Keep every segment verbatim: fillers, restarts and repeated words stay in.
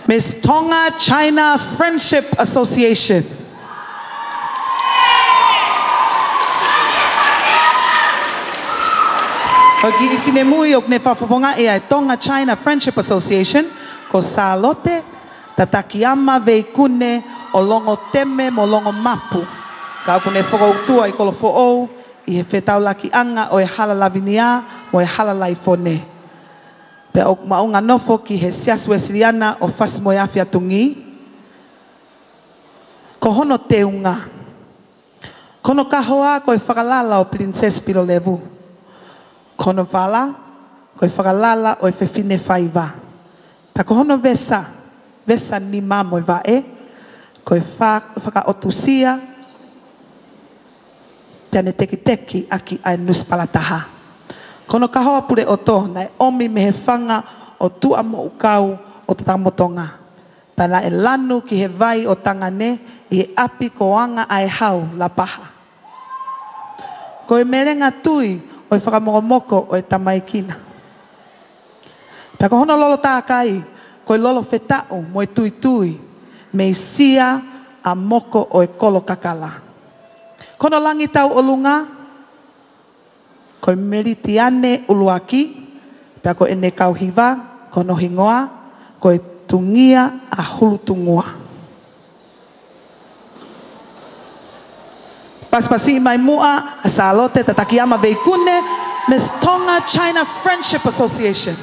Miss Tonga China Friendship Association. Ko e kiʻi finemui ʻoku ne fakafofongaʻi ʻa e Tonga China Friendship Association, ko Sālote Tatakiama Veikune ʻo Longoteme mo Longomapu. Ka ʻoku ne fokoutua ʻi Kolofoʻou ʻi he fetaulakiʻanga ʻo e Hala Lavinia mo e Hala Laifone. Pea ʻoku maʻunga nofo ki he Siasi Uēsiliana ʻo Fasi-moe-Afi-ʻa-Tungī. Ko hono teunga. Ko hono kahoa ko e fakalala ʻo Pilinisesi Pilolevu. Ko hono vala ko e fakalala ʻo e Fefine Faiva. Pea ko hono vesa, vesa nima mo e vaʻe, ko e fa-, fakaʻotusia pea ne tekiteki ʻaki ʻa e nusipalataha. Ko hono kahoa puleʻoto naʻe ʻomi mei he fanga ʻo Tuʻa Moʻukau ʻo Tatamotonga. Pea naʻe lanu ki he vai ʻo Tangane ʻi he ʻapi ko Anga-ʻa-e-Hau, Lapaha. Ko e melenga tui ʻo e fakamokomoko ʻo e tamaiki na. Pea ko hono lolo tākai ko e lolo fetaʻu mo e tuitui mei Sia ʻa Moko ʻo e Kolo Kakala. Ko hono langi tauʻolunga ko e Melitiane ʻUluaki, pea ko ʻene kau hiva ko hono hingoa ko e Tungia-ʻa-Hulutungua. Pasipasi mai muʻa ʻa Sālote Tatakiama Veikune, Miss Tonga China Friendship Association.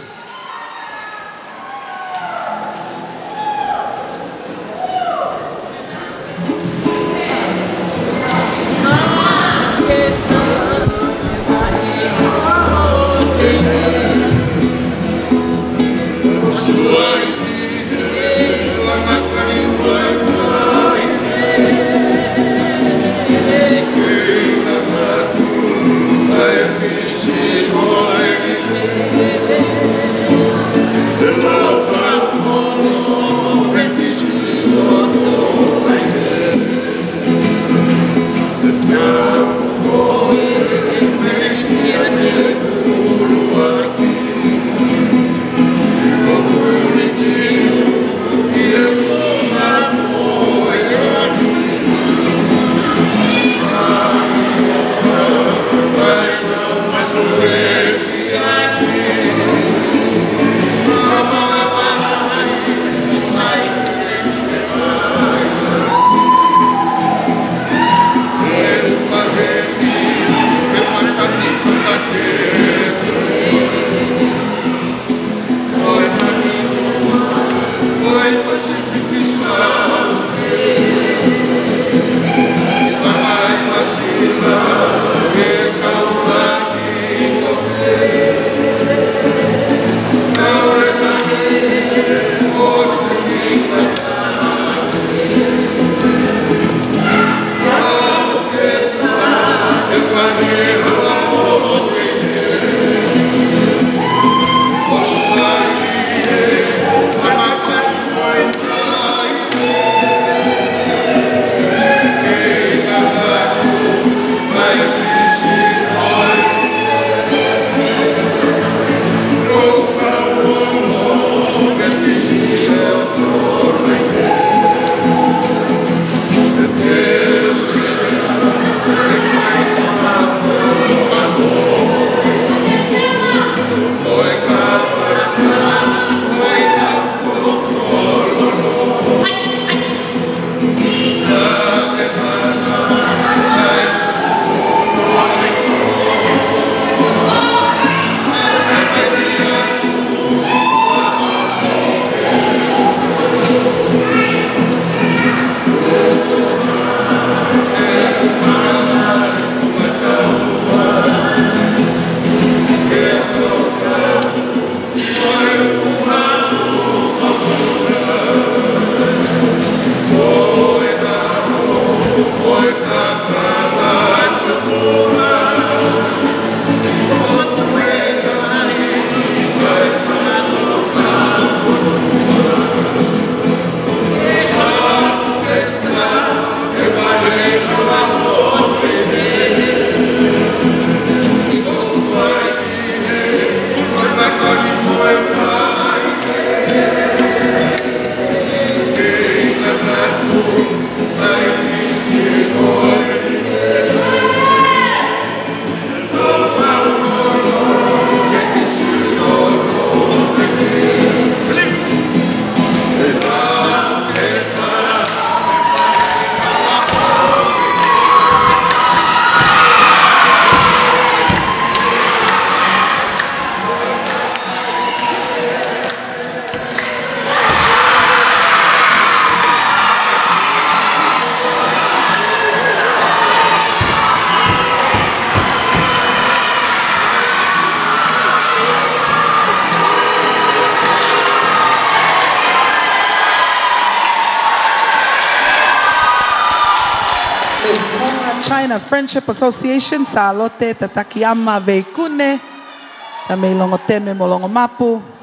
China Friendship Association, Sālote Tatakiama Veikune, ka mei Longoteme mo Longomapu.